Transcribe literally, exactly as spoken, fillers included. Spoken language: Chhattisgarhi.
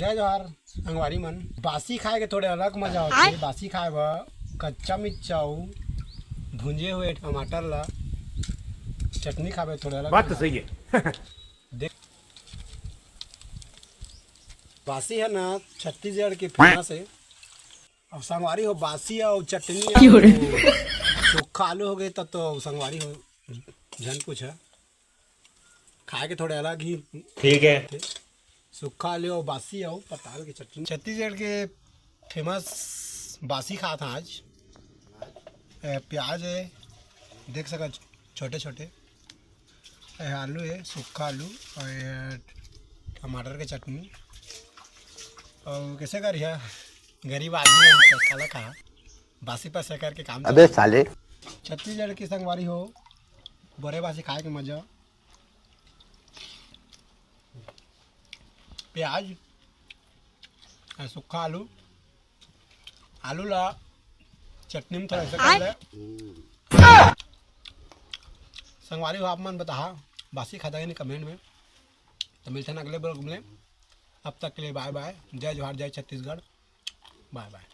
जय जोहार संगवारी मन। बासी खाए के थोड़े अलग मजा होथे। बासी खाए बर कच्चा मिर्चा अउ भुंजे हुए टमाटर ला चटनी खाबे, थोड़े अलग बात तो मजा। सही है। देख, बासी है ना, छत्तीसगढ़ के फेमस है। अब संगवारी हो, बासी अउ चटनी क्यों रे? अउ सूखा आलू हो गए, तब तो संगवारी हो झन पूछा, खाए के थोड़े अलग ही। ठीक है। सुक्खा आलू अउ बासी अउ पताल के चटनी। छत्तीसगढ़ के फेमस बासी खात हन आज। ए, प्याज है, देख सकत छोटे छोटे। ए, आलू है, सुक्खा आलू अउ ये टमाटर के चटनी। अउ कैसे करिहा, गरीब आदमी हम तो साला खा, बासी पैसा करके काम अबे चलाओ। साले। छत्तीसगढ़ की संगवारी हो, बड़े बासी खाए के मजा। प्याज, अउ सुक्खा आलू, आलू ला चटनी में थोड़ा ऐसा कर ले। संगवारी हो, आप मन बताहा, बासी खाता है नहीं कमेंट में। तो मिलते हैं अगले ब्लॉग में, अब तक के लिए बाय बाय, जय जोहार, जय छत्तीसगढ़, बाय बाय।